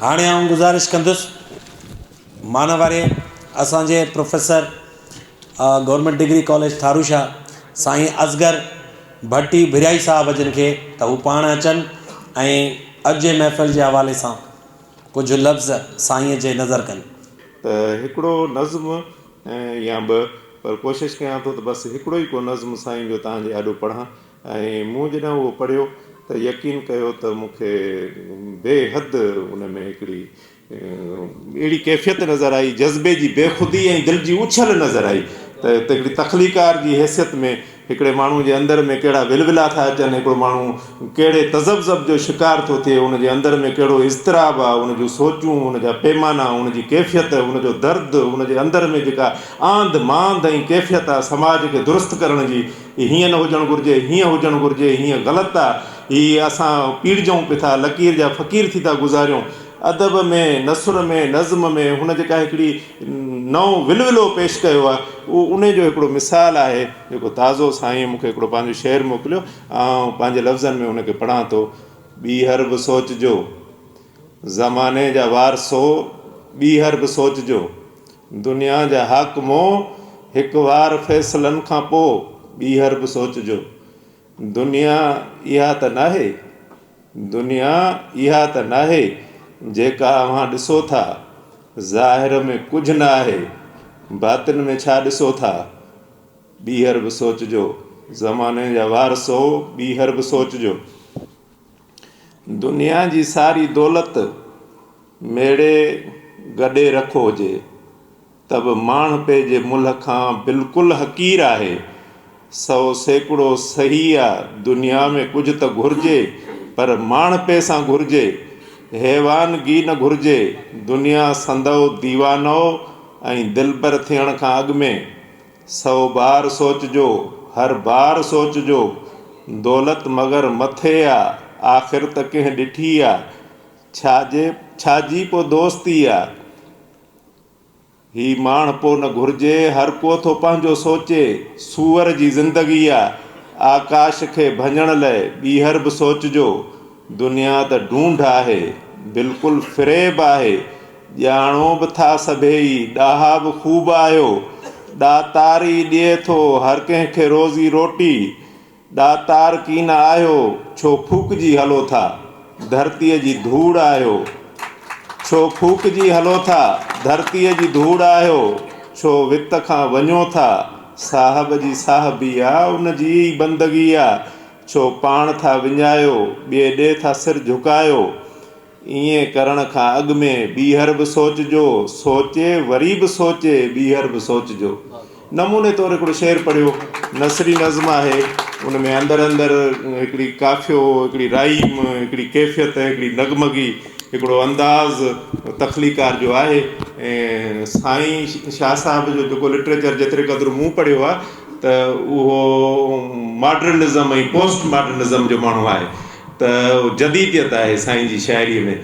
هاڻي آئون گذارش ڪندس مانواري اسان جي professor government degree college Tharushah سائين اصغر ڀٽي ڀريائي صاحب جن کي ته هو پاڻ اچن ۽ اڄ جي محفل جي حوالي سان ڪجهه لفظ سائينء جي نظر ڪن. ته هڪڙو نظم يا ٻه پر ڪوشش ڪيان ٿو ته بس هڪڙو ئي ڪو نظم سائين جو توهان جي آڏو پڙهان ۽ مون جڏهن اهو پڙهيو ته يقين ڪيو ته مون کي بي حد ان ۾ هڪڙي اهڙي ڪيفيت نظر آئي، جذبي جي بيخودي ۽ دل جي اڇل نظر آئي ته هڪڙي تخليقار جي حيثيت ۾ هڪڙي ماڻهو جي اندر ۾ ڪهڙا ولولا ٿا اچن، هڪڙو ماڻهو ڪهڙي تذبذب جو شڪار ٿو ٿئي، ان جي اندر ۾ ڪهڙو اضطراب آ، ان جون سوچون، ان جا پيمانا، ان جي ڪيفيت، ان جو درد، ان جي اندر ۾ جيڪا آنڌ مانڌ ۽ ڪيفيت آ سماج کي درست ڪرڻ جي، هي هيئن نه هجڻ گهرجي، هيئن هجڻ گهرجي، هيئن غلط آ، هي اسان پيڙجئون پي ٿا، لڪير جا فقير ٿي ٿا گذاريون. ادب ۾، نثر ۾، نظم ۾ هن جيڪا هڪڙي نئون ولولو پيش ڪيو آ، اهو انهي جو هڪڙو مثال آهي، جيڪو تازو سائينء مون کي هڪڙو پنهنجو شعر موڪليو، آئون پنهنجي لفظن ۾ ان کي پڙهان ٿو. ٻيهر به سوچجو، زماني جا وارثو، ٻيهر به سوچجو. دنيا جا حاڪمو! هڪ وار فيصلن کان پو ٻيهر به سوچجو. دنيا اها ته ناهي، دنيا اها ته ناهي جيڪا اوهان ڏسو ٿا. ظاهر ۾ ڪجهه نه آهي، باطن ۾ ڇا ڏسو ٿا؟ ٻيهر به سوچجو. زماني جا وارثو! ٻيهر به سوچجو. دنيا جي ساري دولت ميڙي گڏي رکو هجي ته به ماڻهپي جي ملهه کان بلڪل حقير آهي. 100% صحيح آ دنيا ۾ ڪجهه ته گهرجي پر ماڻهپي سان گهرجي، حيوانگي نه گهرجي. دنيا سندء ديوانو ۽ دلبر ٿيڻ کان اڳ ۾ سئو بار سوچجو، هر بار سوچجو، دولت مگر مٿي آ، آخر ته ڪنهن ڏٺي آ، ڇا جي ڇا جي پو دوستي آ، هي ماڻهپو نه گهرجي، هر ڪو ٿو پنهنجو سوچي، سوئر جي زندگي آ، آڪاش کي ڀڃڻ لئه ٻيهر به سوچجو، دنيا ته ڍونڍ آهي، بلڪل فريب آهي، ڄاڻو به ٿا سڀيئي، ڏاها به خوب آهيو، ڏاتار ئي ڏئي ٿو هر ڪنهن کي روزي روٽي، ڏاتار ڪين آهيو، ڇو ڦوڪجي هلو ٿا، ڌرتيء جي ڌوڙ آهيو، ڇو ڦوڪجي هلو ٿا، ڌرتيء جي ڌوڙ آهيو، ڇو وت کان وڃو ٿا، صاحب جي صاحبي آ، ان جي ئي بندگي آ، ڇو پاڻ ٿا وڃايو، ٻئي ڏي ٿا سر جهڪايو. ائين ڪرڻ کان اڳ ۾ ٻيهر به سوچجو، سوچي وري به سوچي ٻيهر به سوچجو. نموني طور هڪڙو شعر پڙهيو، نثري نظم آهي، ان ۾ اندر اندر هڪڙي قافيو، هڪڙي رائيم، هڪڙي ڪيفيت، هڪڙي نغمگي، هڪڙو انداز تخليقار جو آهي ۽ سائين شاهه صاحب جو جيڪو لٽريچر جيتري قدر مون پڙهيو آهي ته اهو ماڊرنزم ۽ پوسٽ ماڊرنزم جو ماڻهو آهي ته جديديت آهي سائين جي شاعريء ۾.